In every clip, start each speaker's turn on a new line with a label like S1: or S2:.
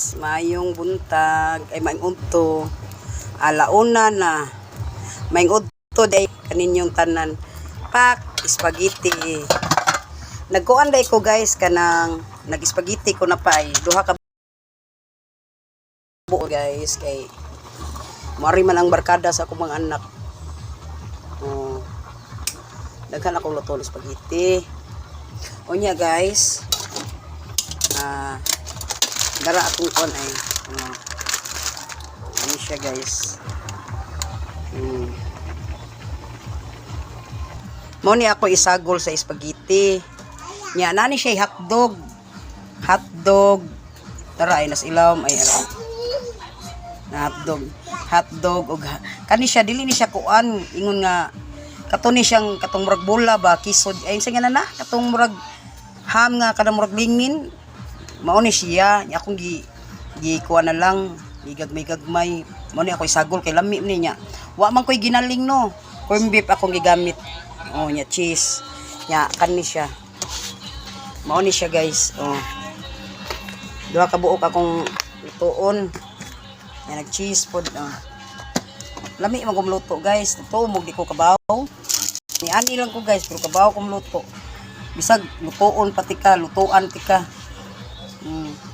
S1: Guys, maayong buntag, ay maayong udto. Alauna na. Maayong udto day kaninyong tanan. Pak, spaghetti. Nagkuan day ko, guys, kanang nag-spaghetti ko na pa ay duha ka buo, guys, kay mari man ang barkada sa akong mga anak. Oh. Daghan akong luto ng spaghetti. Unya, guys, ah, dara akong kuan ay. Oh. Ano siya, guys? Mo ni ako isagol sa spaghetti. Nya nani siya hotdog. Hotdog. Tara ay nas ilawom ay ano. Na hotdog. Hotdog og kani siya dili ni siya kuan ingon nga kato ni siyang katong murag bola ba kisod ay sa nga na na katong murag ham nga kanang murag lingin mao ni siya. Nya akong gi gi kuan na lang gigagmay-gagmay mao ni ako isagol kay lami ni niya. Wa man koy ginaling, no, corn beef akong gigamit. Oh, nya cheese, nya kani siya, mao ni siya, guys. Oh, duha ka buok akong lutuon. Nya nag cheese pod. Oh, lami man kong luto, guys. Totoo mo, di ko kabaw ni ani lang ko, guys, pero kabaw kong luto. Bisag lutuon pati ka, lutuan ti ka.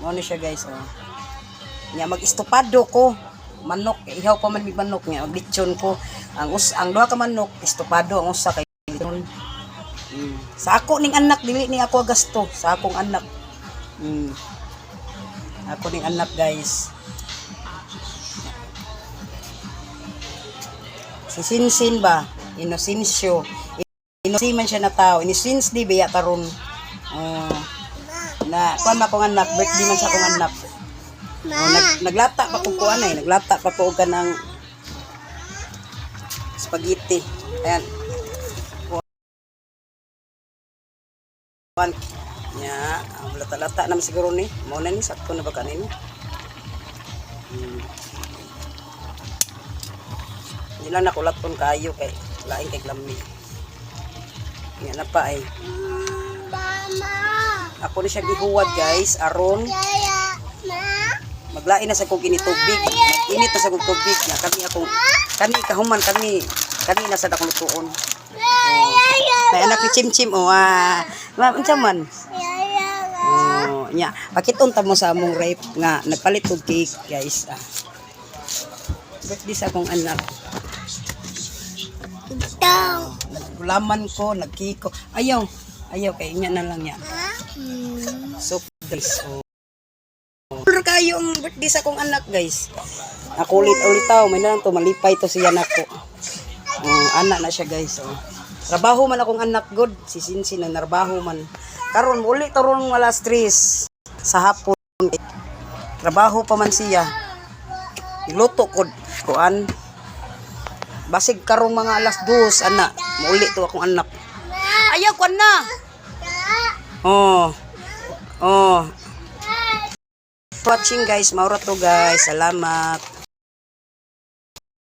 S1: Mao ni siya, guys. Oh, nya mag-estopado ko manok, ihaw pa man mig manok nga maglitsyon ko ang duha ka manok estopado, ang usa kay litson. Sa ako ning anak, dili ni ako gasto sa akong anak. Ako ning anak, guys, si Sinsin ba, Inocencio. Inosi man siya na tao, Innocence di biya karon. Oh. Na kuan man akong anak, birthday man sa akong anak. Oh, naglata pa ko kuan ay, naglata pa ko og kanang spaghetti. Ayan. Kuan. Nya, ang lata-lata naman siguro ni. Mao na ni, sakto na ba kanin? Hindi lang nakulaton kayo kay lain kay lami. Nga na pa ay.
S2: Mama.
S1: Ako ni siya gihuwad, guys, aron
S2: Kaya, ma.
S1: Maglain na sa kong initubig. Init na sa kong tubig nga kami akong kani kahuman kami kani na sa akong lutuon.
S2: Kaya,
S1: May anak ni Chimchim, oh, ah. Ma'am, unsa man?
S2: kaya,
S1: Oh, nya. Pakiton ta mo sa among rape nga nagpalit og cake, guys. Ah. Birthday sa akong anak.
S2: Itong.
S1: Nagulaman ko, nagkiko. Ayaw. Ayaw kay inya na lang niya. So guys, oh. Pero kayo ang birthday sa akong anak, guys. Ako ulit ulitaw, may na lang to malipay to siya nako. Oh, anak na siya, guys, oh. Trabaho man akong anak god, si Sinsin na narbaho man. Karon uli to ron alas 3 sa hapon. Trabaho pa man siya. Iluto ko kuan. Basig karong mga alas 2 ana, mauli to akong anak. Ayaw kuan na. Oh. Oh. Watching, guys, maura to, guys. Salamat.